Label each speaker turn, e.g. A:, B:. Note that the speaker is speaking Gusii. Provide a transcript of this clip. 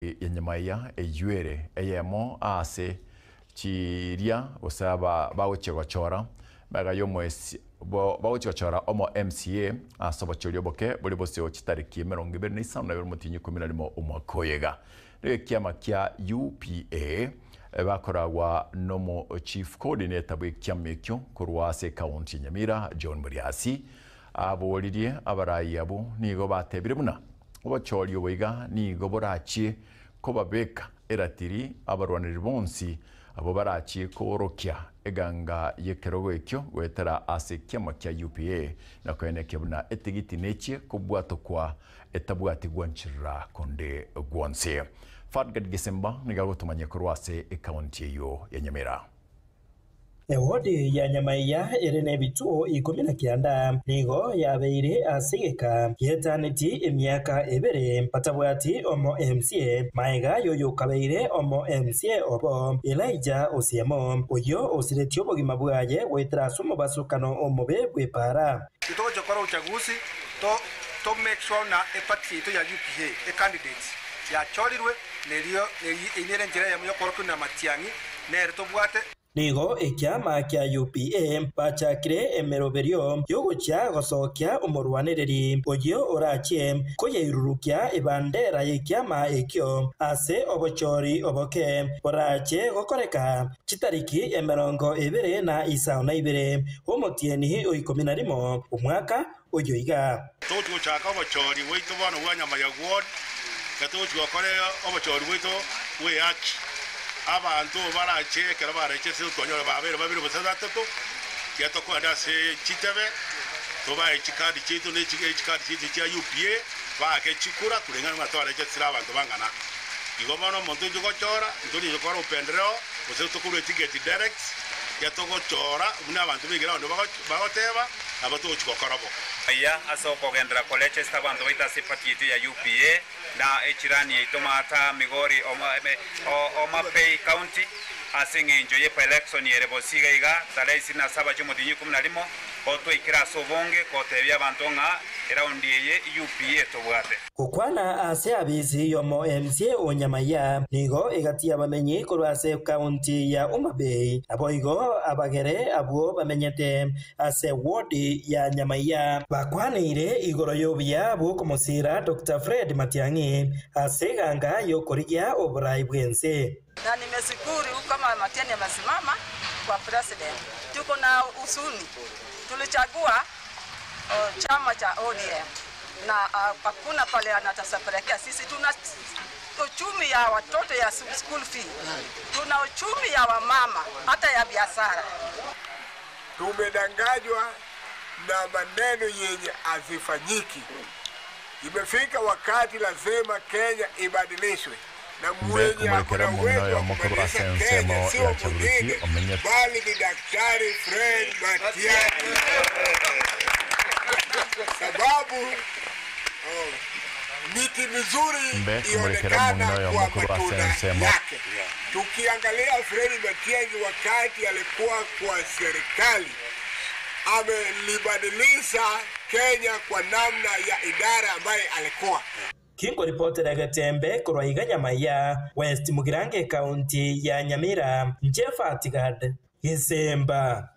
A: Ya Nyamaiya eyio ere eyemo ase chiria gose aba bagochia gochora magega y'omoesi bagochia gochora omo MCA ase obochori oboke bore bosio chitariki 25 omotienyi 11 omwaka oyo iga. Nigo ekiama kia UPA bakoragwa nomo Chief Coordinator bw'ekiama ekio korwa ase ekaunti ya Nyamira John Muriasi aboririe abarai abwo nigo batebire buna Obochori obo iga nigo borachie kobabeka eratiri abarwaneri bonsi abwo barachie koorokia eganga y'ekerogo ekio goetera ase ekiama kia UPA na koenekia buna etigiti nechie kobwatokwa etabwati gwancherera konde gwonsi. Fadgard Gisimba nigo agotomanyia korwa ase ekaunti eyio ya Nyamira.
B: Ewodi ya Nyamaiya ere nebituo 19 nigo yabeire ase egeka gietaneti emiaka ebere batabwati omo MCA maega y'oyokabeire omo MCA obo Elijah Osiemo, oyio osiretie obogima bwaye goetera ase omobasokano omobe bw'epaara.
C: Titogochia gokora uchaguzi to to make sure ng'a eparty yaito ya UPA ecandidates yachorirwe nerio eyio nere enchera eyemo yokorokia buna Matiang'i nere tobwate.
B: Nigo ekiama kia UPA bachakire emeroberio y'ogochia gosokia omorwanereri oyio orachie koyeirurukia ebandera y'ekiama ekio ase obochori oboke borache gokoreka chitariki 22 omotienyi o ikomi na rimo omwaka oyo iga.
D: Togochia gochaka obochori bwaito bono bwa nyama ya gwod, na togochia gokora obochori bwaito bw'ehaki. Abanto barache ekero barache ase otwanyore babere babere gose batato, tiga tokogenda ase chitebe, tobae chikadi chiaito ne chikadi chiaito chia UPA, baake chikura koreng'ana buna twarechesire abanto bang'ana. Igo bono omonto oinche gochora, ntori gokora upendeleo, gose tokorua etigeti direct, tiga togochora buna abanto b'eground Bagoteba, Nabo togochia gokora bo.
E: Aya ase okogenderera korechesta abanto baito ase eparty yaito ya UPA na echirani yaito Maata, Migori, Homa Bay County ase eng'encho ye by-election ere bosio iga iga tarehe 27 chiomotienyi 11 gotwaikire ase obonge gotebia abanto ng'a eraundi eye UPA tobwate.
B: Gokwana ase abisi y'omo MCA o Nyamaiya nigo egati y'abamenyi korwa ase ekaunti ya Homa Bay naboigo abagere abwo bamenyete ase ward ya Nyamaiya bakwaneire igoro y'obuya bw'okomosiira Doctor Fred Matiang'i ase eganga y'okorigia oborai bw'ense.
F: Na nimeshukuru kama Matiang'i amesimama kwa president tuko na husuni tulichagua chama cha ODM. Na hakuna pale anatasapelekea sisi tuna uchumi ya watoto ya school fee, tuna uchumi ya wamama hata ya biashara.
G: Tumedanganywa na maneno yenye hazifanyiki. Imefika wakati lazima Kenya ibadilishwe na
A: Mbe
G: mwenye ako
A: komorekera
G: na
A: omong'ina
G: uwezo wa
A: oyomo korwa ase
G: kubadilisha
A: ensemo
G: Kenya sio
A: ya Chaburuki
G: mwingine
A: omenyete.
G: bali ni Daktari Fred Matiang'i, sababu oh, miti mizuri
A: Mbe komorekera omong'ina
G: ionekana
A: oyomo
G: kwa
A: korwa ase
G: matunda
A: ensemo.
G: yake. Tukiangalia Fred Matiang'i wakati alikuwa kwa serikali, amelibadilisha Kenya kwa namna ya idara ambaye alikuwa
B: Kinkoripotera egetembe korwa iga Nyamaiya, West Mugirango Ekaunti ya Nyamira, Jeff Atigad, Gesemba.